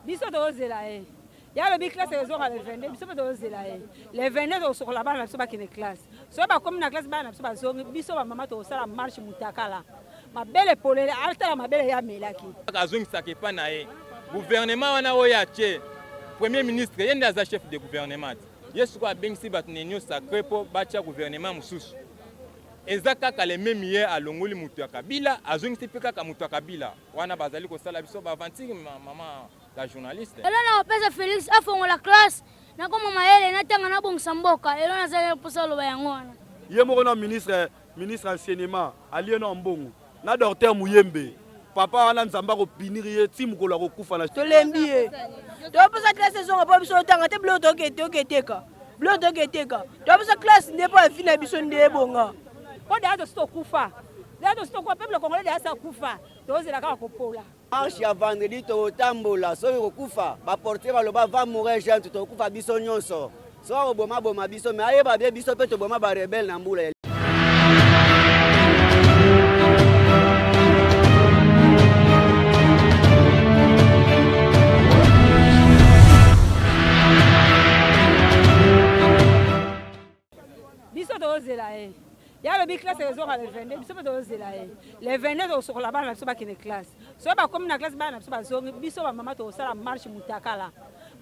Biso tozozela ye. Ye alobi classe ezonga le 22, biso mpe tozozela ye. Le 22 tokosokola bana na biso bakende classe. Soki bakomi na classe bana na biso bazongi, biso ba mama tokosala marche mutakala. Mabele polele, atala mabele ye amelaki. Azongisaka epai na ye gouvernement wana oyo atie premier ministre, ye nde aza chef de gouvernement. Ye sikoyo abengisi bato na union sacrée mpo batia gouvernement mosusu. Eza kaka le meme ye alongoli moto ya Kabila, azongisi mpe kaka moto ya Kabila. Wana bazali kosala biso ba aventure mama la journaliste. Elo na kopesa Felix afongola classe nakoma mayele natanga nabongisa mboka elo nazali mposa oloba yango wana. Ye moko na ministre ministre enseignement alie na mbongo na docteur Muyembe papa wana nzambe akopinir ye ti mokolo akokufa na tolembi ye toposa classe ezonga mpo biso otanga te biloko toketeka biloko toketeka toposa classe nde mpo avi na biso nde ebonga mpo deya tosi tokufa deya tosi tokufa peuple congolais deya si akufa tozela kaka kopola. Marche ya vendredi tokotambola soki kokufa ba portier baloba va mourir jeune tokokufa biso nyonso soki akoboma boma biso me ayeba bie biso mpe toboma ba rebelle na mbula ya Biso tozozela ye. Ye alobi classe ezonga le 22, biso mpe tozozela ye. Le 22 tokosokola bana na biso bakende classe. Soki bakomi na classe bana na biso bazongi, biso ba mama tokosala marche mutakala.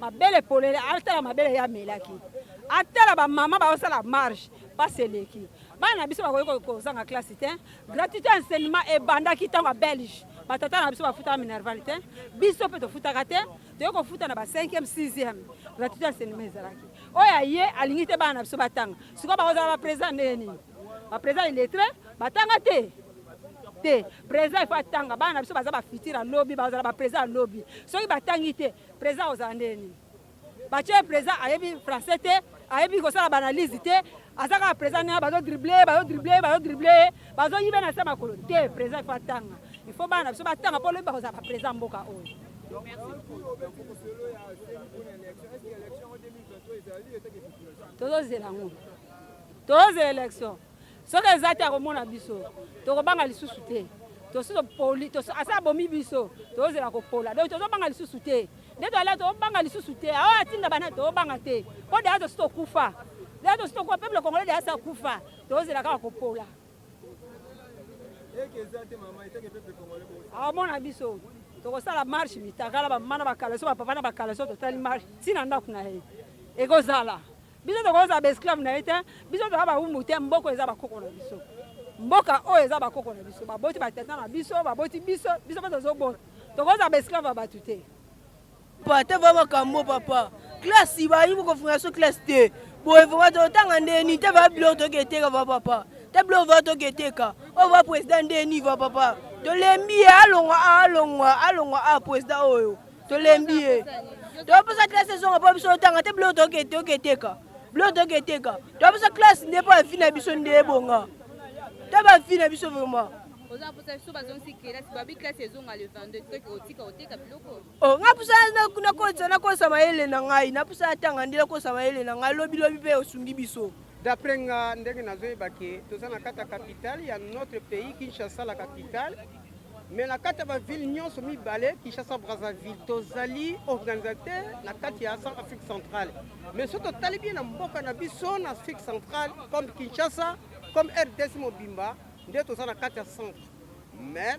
Mabele polele, atala mabele ye amelaki. Atala ba mama bazosala marche, pasi eleki. Bana na biso bakoki kozanga classe te. Gratuité ya enseignement ebandaki ntango ya Belge. Ba tata na biso bafutaka minerval te. Biso mpe tofutaka te. Toye kofuta na ba 5e, 6e. Gratuité ya enseignement ezalaki. Oyo aye alingi te bana na biso batanga. Sikoyo bakozala ba president ndenge nini? Ba president illettré batanga te. Te, president il faut atanga. Bana na biso baza ba futur ya lobi, bakozala ba president ya lobi. Soki batangi te, president akozala ndenge nini? Batie president ayebi français te, ayebi kosala ba analyse te, aza kaka president ndenge bazo dribbler, bazo dribbler, bazo dribbler, bazo yiba na se makolo te. President il faut atanga. Il faut bana na biso batanga mpo lobi bakozala ba president mboka oyo. Tozozela yango, tozozela election. Soki eza te akomona biso, tokobanga lisusu te. Tosi topoli, asi abomi biso, tozozela kopola. Donc tozobanga lisusu te. Nde toala tobanga lisusu te. Awa atinda bana tobanga te. Po deja tosi tokufa. Deja tosi tokufa, peuple congolais deja asi akufa. Tozozela kaka kopola. Amona biso tokosala marche mitakala bamama na bakaleso bapapa na bakaleso totali marche ntina ndako na ye ekozala biso tokozala baesclave na ye te biso toza bawumbu te mboka eza bakoko na biso mboka oyo eza bakoko na biso baboti batata na biso baboti biso biso mpe tozobota tokozala baesclave ya bato te Papa te va makambo papa classe bayi kofunga so classe te boye vraiment totanga nde nini te va biloko toke eteka va papa te biloko va toke eteka oyo va président nde nini va papa tolembi ye alongwa a alongwa alongwa a président oyo tolembi ye topesa classe ezonga mpo biso totanga te biloko toke toke eteka biloko toke eteka topesa classe nde mpo avi na biso nde ebonga te bavi na biso vraiment oza mposa biso bazongisi kelasi babi classe ezonga le 22 toke otika oteka biloko Oh, nga pusa nakosa nakosa mayele na ngai napusa atanga nde nakosa mayele na ngai lobi lobi mpe osungi biso. D'après nga ndenge nazoyeba ke toza na kati ya capitale ya notre pays Kinshasa la capitale mais na kati ya ba ville nyonso mibale Kinshasa Brazzaville tozali organisateur na kati ya Afrique centrale mais soki totali bien na mboka na biso na Afrique centrale comme Kinshasa comme RDC mobimba nde toza na kati ya centre mais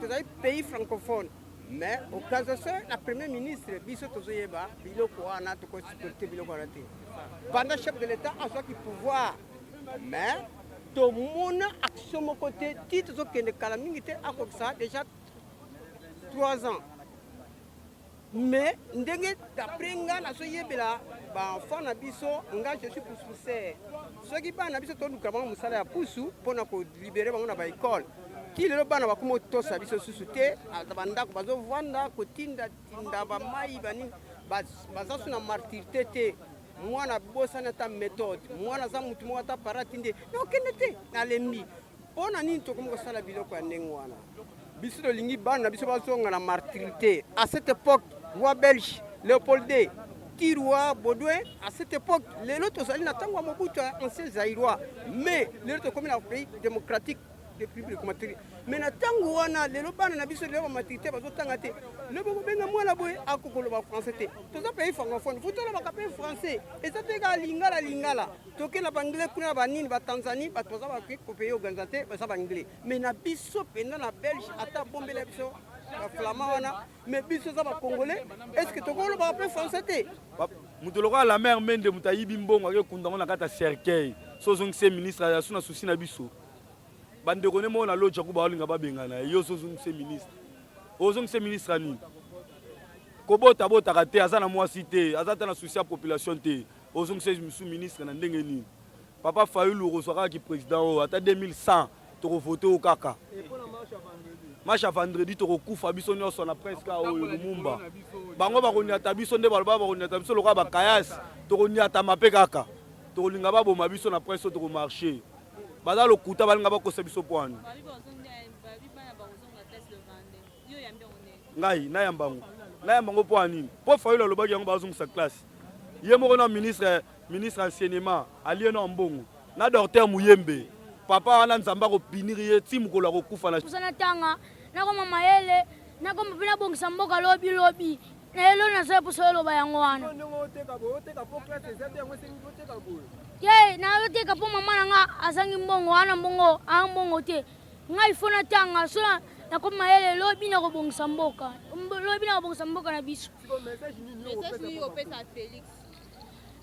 tozali pays francophone Mais occasion na premier ministre biso tozoyeba biloko wana tokosupporte biloko wana te banda chef de l'etat azwaki pouvoir mais tomona action moko te ti tozokende kala mingi te akokisa déjà 3 ans mais ndenge d'après nga nazoyebela baenfant na biso nga je suis pouspouser soki bana na biso toluka bango mosala ya pusu mpo na kolibere bango na baekole Ti lelo bana bakoma otosa biso susu te na bandako bazovanda kotinda tinda bamai banini baza su na martirte te mwana abosani ata methode mwana aza motu moko ata para atindi nakokende te nalembi mpo na nini tokomi kosala biloko ya ndenge wana biso tolingi bana na biso bazonga na martirite à cette époque roi belge léopold ii ti roi baudouin à cette époque lelo tozali na ntango ya mobutu ya ancien zaïrois mais lelo tokomi na pays démocratique. République matricule. Mais na ntango wana lelo bana na biso lelo bamatricule bazotanga te. Lelo bokobenga mwana boye akokoloba français te. Toza pays francophone, faut tolobaka mpe français. Eza te kaka lingala lingala. Toke na banglais kuna na banini ba Tanzanie bato baza bakoki kopaye organisa te baza banglais. Mais na biso mpenza na Belge ata abombela biso baflama wana mais biso eza bacongolais est ce que tokolobaka mpe français te? Moto lokola la mère Mende moto ayibi mbongo ake kunda ngo na kati ya cercueil. So ozongisi ye ministre aza su na souci na biso. Ba ndeko ne moko na lodja ku baolinga babengana ye yo ozongisi ye ministre. Ozongisi ye ministre ya nini? Kobota abotaka te aza na mwasi te aza ata na souci ya population te. Ozongisi ye lisusu ministre na ndenge nini? Papa Fayulu okozwa kaka ki president oyo ata 2100 toko vote yo kaka. Marche ya vendredi tokokufa biso nyonso na prince ka oyo Lumumba. Bango bakonyata biso nde baloba bakonyata biso lokola bakayasi tokonyatama mpe kaka tokolinga baboma biso na prince oyo tokomarche. Baza lokuta balinga bakosa biso pwani. Ngai nayamba yango nayamba yango mpo ya nini? Mpo Fayulu alobaki yango bazongisa classe. Ye moko na ministre ministre enseignement alie na mbongo na docteur Muyembe papa wana Nzambe ako punir ye ti mokolo akokufa na Posa natanga nakoma mayele nakoma mpe nabongisa mboka lobi lobi na elo naza posa oloba yango wana te nazoteka mpo mama na nga azangi mbongo wana mbongo aa mbongo te ngai fo natanga so nakomi mayele lobi nakobongisa mboka lobi nakobongisa mboka na biso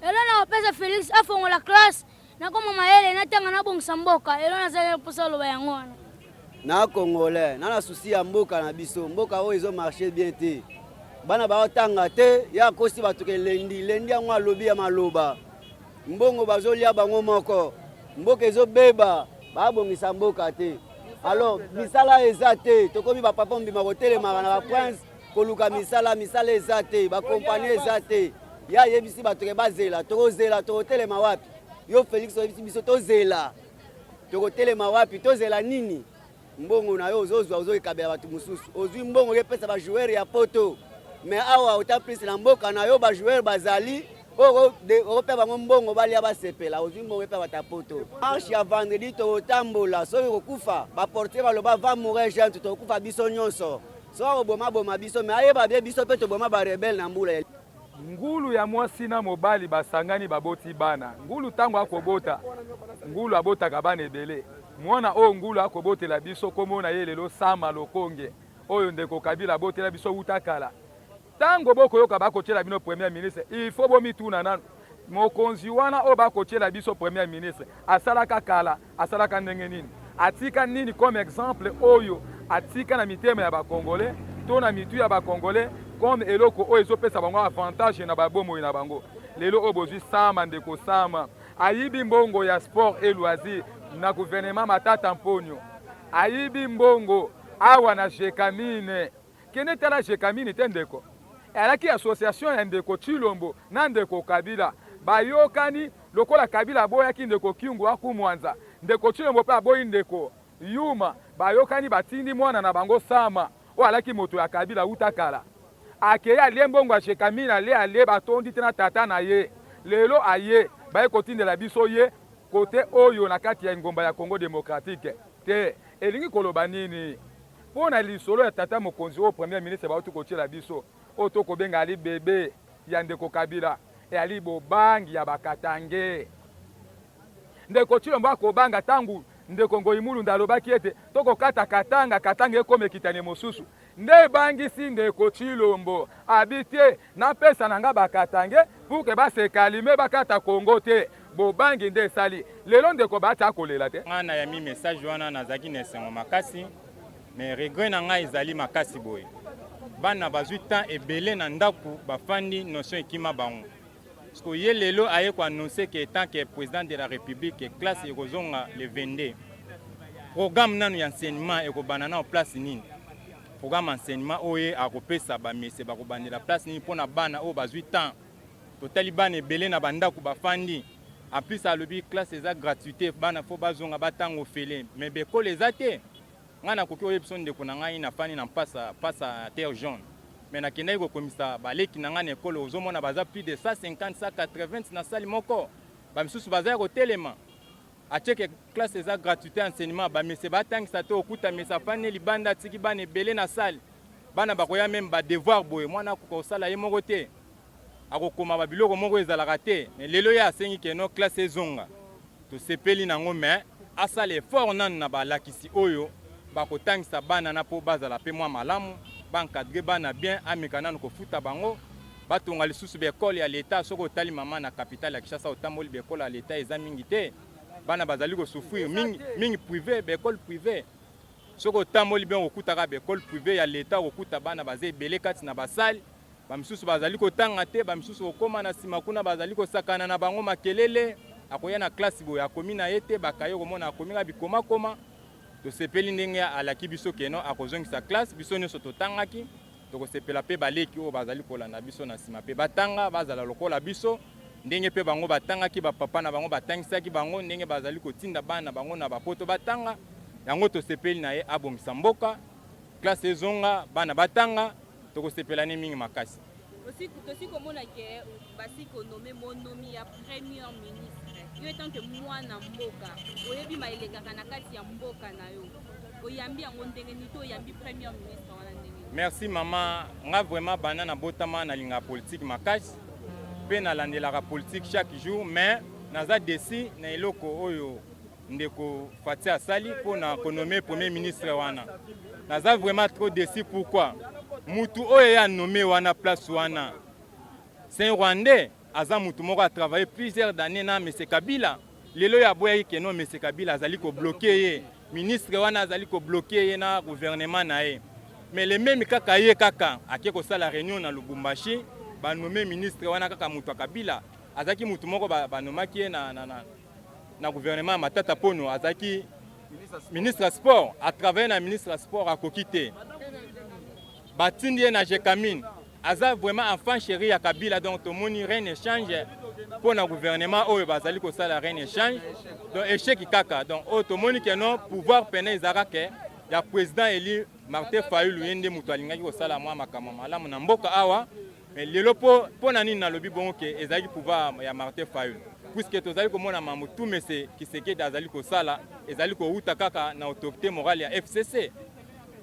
Elo nakopesa Felix afongola classe nakoma mayele natanga nabongisa mboka elo nazali mposa oloba yango wana. Na congolais na na souci ya mboka na biso mboka oyo ezo marche bien te bana baotanga te ye akosi bato ke lendi lendi yango alobi ya maloba mbongo bazolia bango moko mboka ezobeba babongisa mboka te alors misala eza te tokomi bapapa mbima kotelemaka na baprince koluka misala misala eza te bakompani eza te ye ayebisi bato ke bazela tokozela tokotelema wapi yo felix oyebisi biso tozela tokotelema wapi tozela nini mbongo na yo ozozwa ozokekabela bato mosusu ozwi mbongo okepesa bajoueur ya poto me awa ota plus na mboka na yo bajoueur bazali okopea bango mbongo balia basepela ozwi mbongo epa bato ya poto marche ya vendredi tokotambola soki kokufa baportier baloba va mourir jeune tokokufa biso nyonso Soki akoboma aboma biso mais ayeba bien biso pe toboma ba rebelle na mbula ya. Ngulu ya mwasi na mobali basangani baboti bana. Ngulu tango akobota, ngulu abotaka bana ebele. Mwana oyo ngulu akobotela biso kombo na ye lelo Sama Lokonge oyo ndeko Kabila abotela biso wuta kala. Tango bokoyoka bakotiela bino premier ministre, il faut bomituna nanu mokonzi wana oyo bakotiela biso premier ministre asalaka kala, asalaka ndenge nini? Atika nini comme exemple oyo atika na mitema ya ba congolais to na mitu ya ba congolais comme eloko oyo ezopesa bango avantage na ba bomoi na bango? Lelo oyo bozwi Sama, ndeko Sama ayibi mbongo ya sport et loisir na gouvernement Matata Mponyo, ayibi mbongo awa na Gecamine. Kende tala Gecamine te ndeko. Eyalaki association ya ndeko Tshilombo na ndeko Kabila. Bayokani lokola Kabila aboyaki ndeko Kyungu wa Kumwanza, ndeko Tshilombo pe aboyi ndeko Yuma, bayokani batindi mwana na bango Sama oyo alaki moto ya Kabila wuta kala. Akeyi alie mbongo ya Gecamine alie alie batondi te na tata na ye. Lelo aye baye kotindela biso ye cote oyo na kati ya engomba ya Congo democratique te. Elingi koloba nini? Mpo na lisolo ya tata mokonzi oyo premier ministre bawuti kotiela biso, oyo to kobenga ali bebe ya ndeko Kabila, eyali bobangi ya ba katangais. Ndeko Tshilombo akobanga tango ndeko Ngoyi Mulunda alobaki ete to kokata Katanga, Katanga ekoma ekitani mosusu. Nde ebangisi ndeko Tshilombo abi te napesa na nga ba katangais pour que ba se calmer bakata Congo te. Bobangi nde esali lelo ndeko Bahati akolela te. Nga nayambi message wana nazalaki na esengo makasi mais regret na ngai ezali makasi boye bana bazwi temps ebele na ndaku bafandi notion ekima bango siko ye lelo aye ko annoncer que etant que president de la republique classe ekozonga le 22 programme nanu ya enseignement ekobanda nao place nini programme enseignement oyo ye akopesa bamese bakobandela place nini mpo na bana oyo bazwi temps Totali bana ebele na ba ndaku bafandi en plus alobi classe eza gratuite bana faut bazonga batanga ofele mais ba ecole eza te ngai nakoki koyebiso ndeko na ngai nafandi na mpasa mpasa terre jaune mais nakendaki kokomisa baleki na ngai na ekole ozomona baza plus de 150 180 na salle moko bamisusu baza ya kotelema. Atie ke classe eza gratuite enseignement, ba mese batangisa te, okuta mese afandi libanda atiki bana ebele na salle. Bana bakoya meme ba devoir boye, mwana akoka kosala ye moko te. Akokoma ba biloko moko ezalaka te. Mais lelo ye asengi ke no classe ezonga. Tosepeli nango mais asala effort nanu na balakisi oyo bakotangisa bana na po bazala pe mwa malamu, ba encadrer bana bien, ameka nanu kofuta bango. Batonga lisusu ba ecole ya l'etat, soki otali mama na capitale ya Kinshasa otamboli ba ecole ya l'etat eza mingi te, bana bazali ko souffrir mingi, mingi prive, ba ecole prive. Soki otamboli bien okokuta kaka ba ecole prive ya l'etat, okokuta bana baza ebele kati na ba salle, ba misusu bazali kotanga te, ba misusu okoma na sima kuna bazali kosakana na bango makelele, akoya na classe boye akomi na ye te, ba cahier okomona akomi kaka bikomakoma. Tosepeli ndenge alaki biso que non akozongisa classe, biso nionso totangaki. Tokosepela mpe baleki oyo bazali kolanda biso na nsima mpe batanga, bazala lokola biso, ndenge mpe bango batangaki, ba papa na bango batangisaki bango, ndenge bazali kotinda bana na bango na ba poto batanga. Yango tosepeli na ye abongisa mboka, classe ezonga, bana batanga, tokosepela ne mingi makasi. Tosi komona ke basi ko nommer monomi ya premier ministre. Yo etant que mwana mboka, oyebi ma elekaka na kati ya mboka na yo. Oyambi yango ndenge nini to oyambi premier ministre wana ndenge nini? Merci maman, nga vraiment banda na botama na lingaka politique makasi pe na landelaka politique chaque jour mais naza desi na eloko oyo ndeko Fatshi asali po na ko nommer premier ministre wana. Naza vraiment trop desi pourquoi? Mutu oyo ye a nommer wana place wana c'est un rwandais. Aza mutu moko a travailler plusieurs d'annees na monsieur Kabila, lelo oyo aboyaki que non monsieur Kabila azali ko bloquer ye, ministre wana azali ko bloquer ye na gouvernement na ye. Mais le meme kaka ye kaka ake kosala reunion na Lubumbashi, ba nommer ministre wana kaka mutu ya Kabila, azalaki mutu moko ba, ba nommaki ye na, na, na, na gouvernement ya Matata Ponyo, azalaki ministre ya sport, a travailler na ministre ya sport akoki te. Batindi ye na Gecamine. Aza vraiment enfant chéri ya Kabila donc tomoni rien ne change mpo na gouvernement oyo bazali kosala rien ne change donc échec kaka donc oyo tomoni que non pouvoir pene ezalaka ke ya président élu Martin Fayulu ye nde moto alingaki kosala mwa makambo malamu na mboka awa mais lelo mpo mpo na nini nalobi bongo ke ezalaki pouvoir ya Martin Fayulu puisque tozali komona mambo tout monsieur Tshisekedi azali kosala ezali kowuta kaka na autorité morale ya FCC.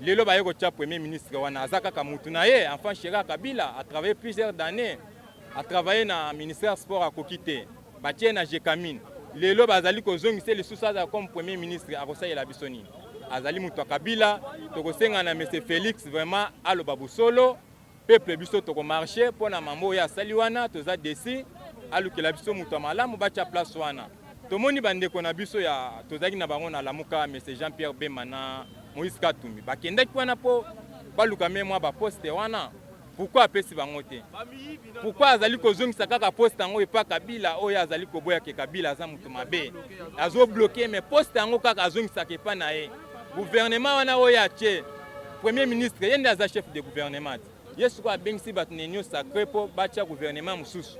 Lelo baye kotia premier ministre wana aza kaka mutu na ye enfant chéri ya Kabila a travailler plusieurs d'années a travailler na ministère sport akoki te batie na Gecamine lelo bazali kozongisa lisusu azala comme premier ministre akosalela biso nini azali mutu ya Kabila tokosenga na monsieur Felix vraiment aloba bosolo Peuple biso toko marche pona mambo oyo asali wana toza desi alukela biso moto ya malamu batya place wana tomoni bandeko na biso ya tozalaki na bango na lamuka monsieur Jean Pierre Bemba na Moïse Katumbi bakendaki wana po baluka me mwa baposte wana pourquoi apesi bango te pourquoi azali kozongisa kaka poste yango epa Kabila oyo azali koboya ke Kabila aza moto mabe azobloke me poste yango kaka azongisaka epa na ye Gouvernement wana oyo atie premier ministre ye nde aza chef de gouvernement te. Ye sikoyo abengisi bato na union sacree mpo batia gouvernement mosusu.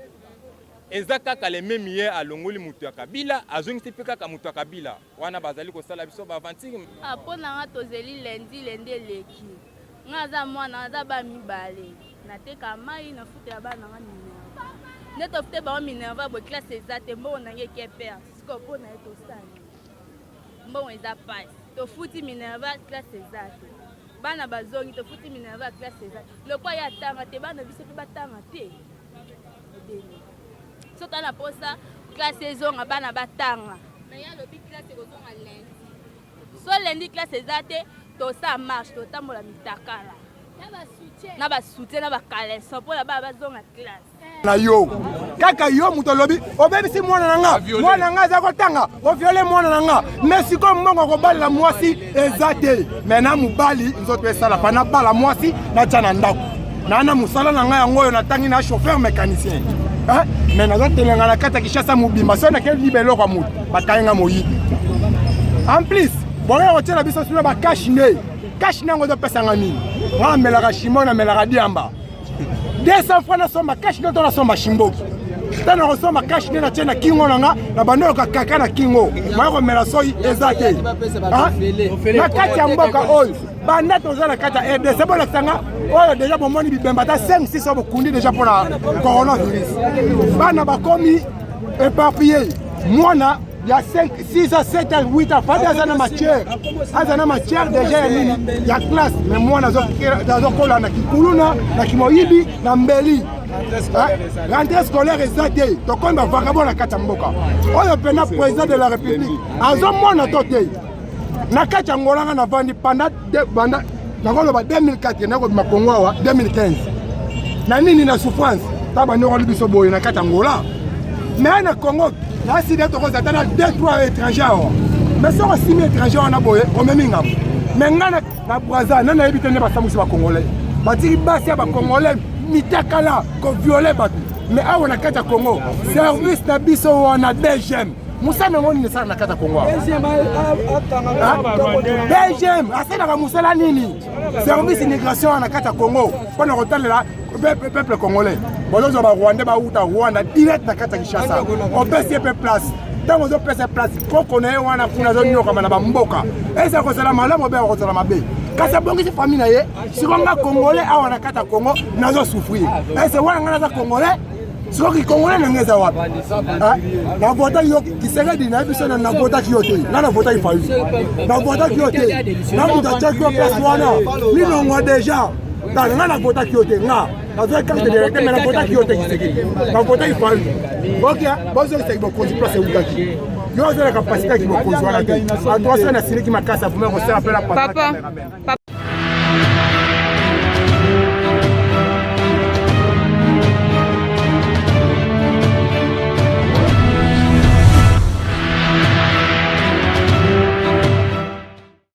Eza kaka le meme ye alongoli moto ya Kabila azongisi mpe kaka moto ya Kabila wana bazali kosala biso ba aventure. Ah po na nga tozeli lundi lundi eleki nga aza mwana aza ba mibale nateka mayi na futela bana na nga minerva nde tofute bango minerva boye classe eza te mbongo na nga eke perte sikoyo po na ye tosala Mbongo eza pasi tofuti minerval classe eza te bana bazongi tofuti minerval classe eza te lokwa ye atanga te bana biso mpe batanga te ebele so toza na posa classe ezonga bana batanga so lundi classe eza te tosala marche totambola mitakala na basoutien na bacaleçon mpo na bana bazonga classe na yo kaka yo moto olobi obebisi mwana na nga mwana na nga aza kotanga oviole mwana na nga me sikoyo mbongo akobalela mwasi eza te me na mobali nzoto esala pa nabala mwasi natya na ndako naa na mosala na ngai yango oyo natangi na chauffeur mécanicien me nazotelenga na kati ya kinshasa mobimba soki nakei liba eloko ya moto bakangi nga moyibi en plus bokoya kotyela biso sino bakashi nde kashi nde yango ezopesa nga nini nga namelaka shimo namelaka diamba 200 francs nasomba cash nde to nasomba shimboki ntango nakosomba cash nde natie na kingo na nga na bando yoka kaka na kingo moya komela soi eza te na kati ya mboka oyo banda toza na kati ya rdc bolakisa nga oyo deja bomoni bibemba ata 5 6 oyo bokundi deja mpona coronavirus bana bakomi éparpille mwana. Ya 5, 6 ans, 7 ans, 8 ans, fadi aza na matière, aza na matière déjà ya nini ya classe, mais mwana azokola na kikuluna, na kimoyibi, na mbeli. Rentrée scolaire eza te, tokomi bavagabond na kati ya mboka oyo. Mpena président de la République azomona to te? Na kati ya Ngolanga navandi pendant banda nakoloba 2004, nakobima Kongo awa 2015 na nini, na souffrance ta bandekoli biso boye na kati ya Ngola. Mais na Congo nasida tokozala ata na 2 3 étranger awa, mais soki osimi étranger wana boye, omemi ngambo. Mais ngai na Braza nani nayebi te nde basambwisi Bacongolais, batiki basi ya Bacongolais mitakala, kovioler bato. Mais awa na kati ya Congo, service na biso wana DGM, mosala yango nini esala na kati ya Congo awa? DGM asalaka mosala nini? Service immigration wana na kati ya Congo, mpona kotalela peuple congolais, bozozwa Barwandais bauta Rwanda direct na kati ya Kinshasa, opesi ye mpe place. Ntango ozopesa place, koko na ye wana kuna azonyokama na bamboka, eza kozala malamu obe kozala mabe, kasi abongisi famille na ye. Siko nga Congolais awa na kati ya Congo nazosouffrir, ese wana nga naza Congolais? Soki Congolais na nga eza wapi? Navotaki yo Tshisekedi, nayebi so navotaki yo te. Nga navotaki Fayulu, navotaki yo te. Na moto atiaki yo place wana, milongwa déjà. Nga navotaki yo te, nga nazwaki carte d'électeur, mais navotaki yo te Tshisekedi, navotaki Fayulu. Ok, bozongisaki bokonzi place eutaki. Yo oza na capacité ya bokonzi wana te. Atoso nasiliki makasi, avuma kosala mpe na papa, papa.